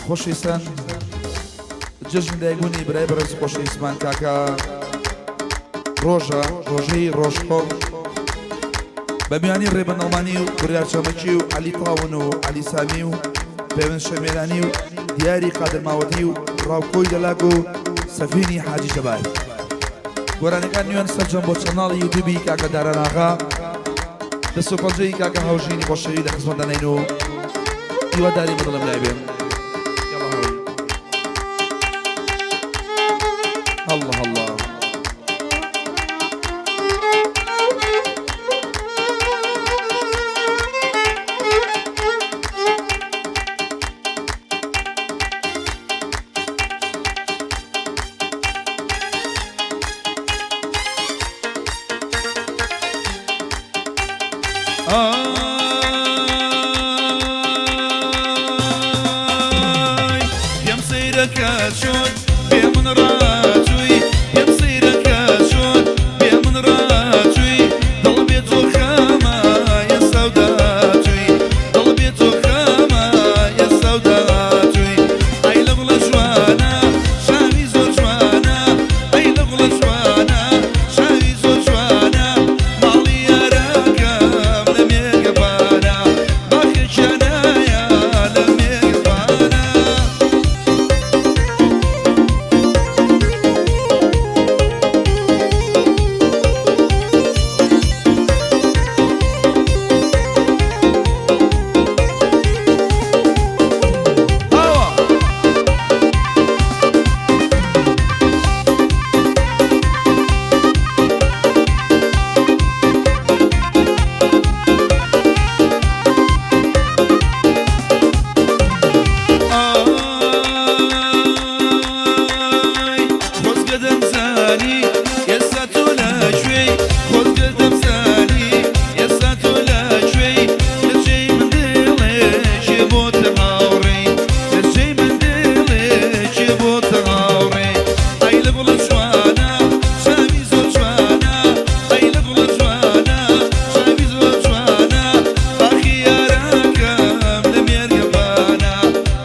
خۆشەویستان جەژن دایکبوونی برای بەڕێز خۆشەویستمان کاکە ڕۆژە ڕۆژەی ڕۆژخۆ بە میوانی ڕێبەن ئەڵمانی و بڕیار چەمەکی و عەلی تاون و عەلی سامی و پەیوەند شەمێرانی و دیاری قادر ماوەتی و ڕاوکۆی دەلاک و سەفینی حاجی جەبار. گۆرانیەکان نوێن سەرجەم بۆ چەناڵی یوتیوبی کاکە داران ئاغا دەست و پەنجەی کاکە هاوژینی خۆشەوی لە خزمەت دەنین و هیواداری بەدڵم لای بێن. یاڵا هاوی. الله الله. ئای پێم سەیرەکە چۆن بێ من ڕاچووی پێم سەیرەکە چۆن بێ من ڕاچووی دڵ بێ تۆ خەمە ئێستا و داچووی دڵ بێ تۆ خەمە ئێستا و داچووی ئای لە گوڵە جوانە شاوی زۆر جوانە ئەی لە گوڵە جوانە شاوی زۆر جوانە ماڵی یارەکەم لە مێرگەپانە باخێکیانایە لە مێرگەپانە. ئاوا. ئای خۆزگە دەمزانی ئێستا تۆ لەکوێی خۆزگە دەمزانی ئێستا تۆ لەکوێی لە جێی من دڵێکێ بۆتە هاوڕێی لە جێی من دڵێکێ بۆتە هاوڕێی ئای لە گوڵە جوانە چاوی زۆر جوانە ئەی لە گوڵە جوانە چاوی زۆر جوانە باخی یارەکەم لە مێرگەپانە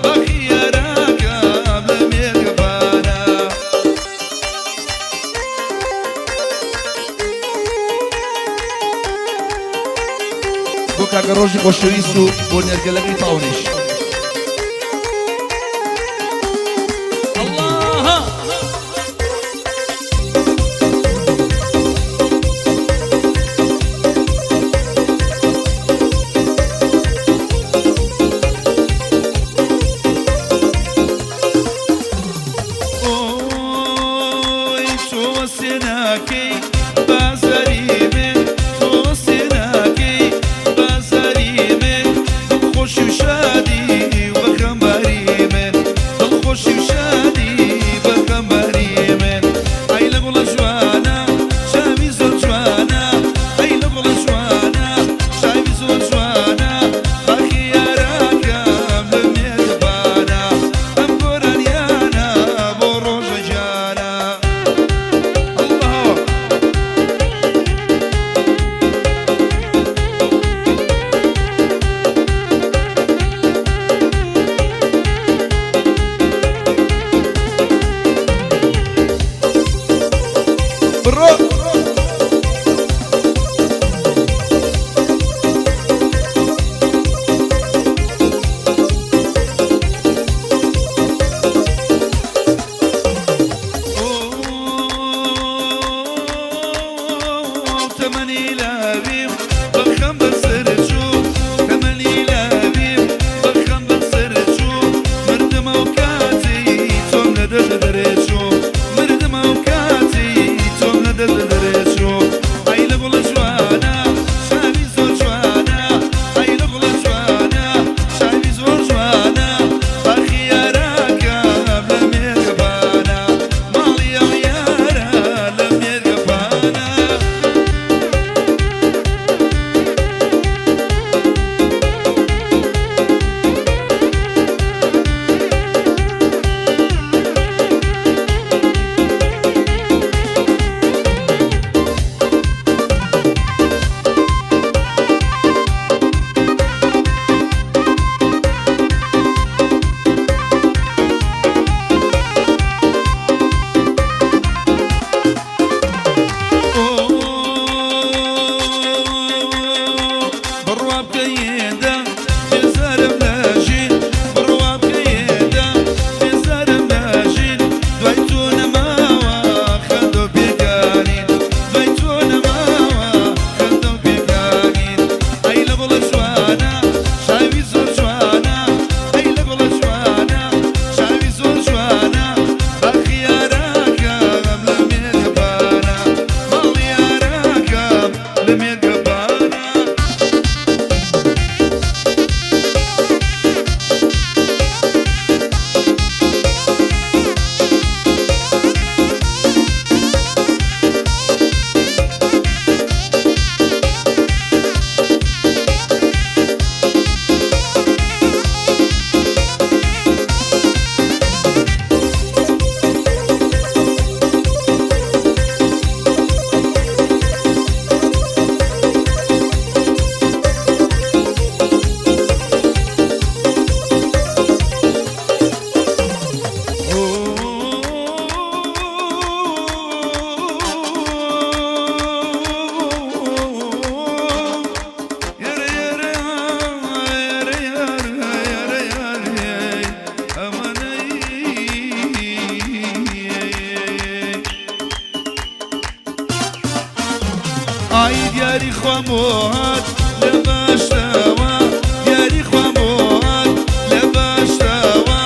باخی یارەکەم لە مێرگەپانە. بۆ کاکە ڕۆژی خۆشەویست و بۆ نێرگەلەکەی تاونیش. اللە. ئۆی تۆ وەسێ ناکەی بازاری من تۆ وەسێ ناکەی بازاری من دڵخۆشی و شادی و بە خەمباری من دڵخۆشی و شادی بە خەمباری من ئەی لە گوڵە جوانە چاوی زۆر جوانە ئەی لە گوڵە جوانە چاوی زۆر جوانە باخی یارەکەم لە مێرگەپانە ئەم گۆرانیانە بۆ ڕۆژە گیانە. اللە. بڕۆ. خوام بۆ هات لە باشتەوە، دیاری خوام بۆ هات لە باشتەوە،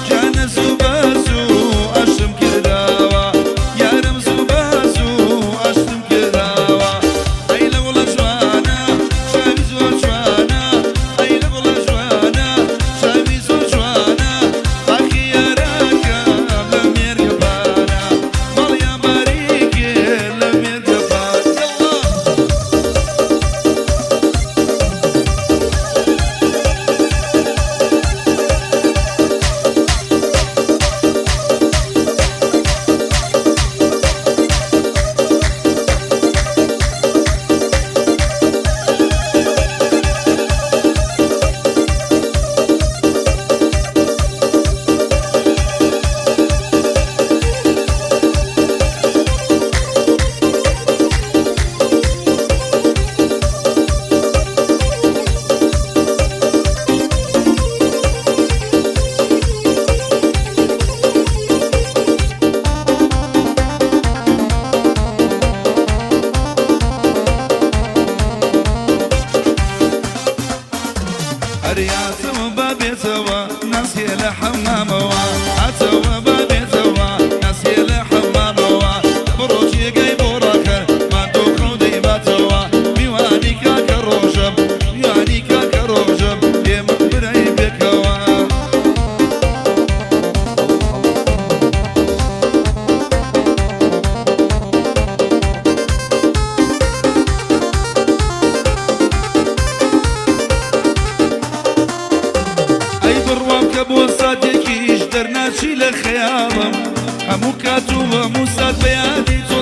گیانە زوو بە زوو ئاشتم کردەوە، یارم زوو بە زوو ئاشتم کردەوە. ئەی لە گوڵە جوانە چاوی زۆر جوانە، ئەی لە گوڵە جوانە چاوی زۆر جوانە، باخی یارەکەم لە مێرگەپانە، ماڵیان باریکێ لە مێرگەپان. یەڵڵا. هەر یاتەوە با بێتەوە ناسیە لە حەمامەوە، هاتەوە با بێتەوە ناسیە لە حەمامەوە، بڕۆ جێگەی بۆ ڕاخەر ماندوو خەو دەیباتەوە، میوانی کاکە ڕۆژەم، میوانی کاکە ڕۆژەم، ئێمە برای پێکەوە. ئەی بڕوام کە بۆ ساتێکیش دەرناچی لە خەیاڵم، هەموو کات و هەموو سات بە یادی تۆ.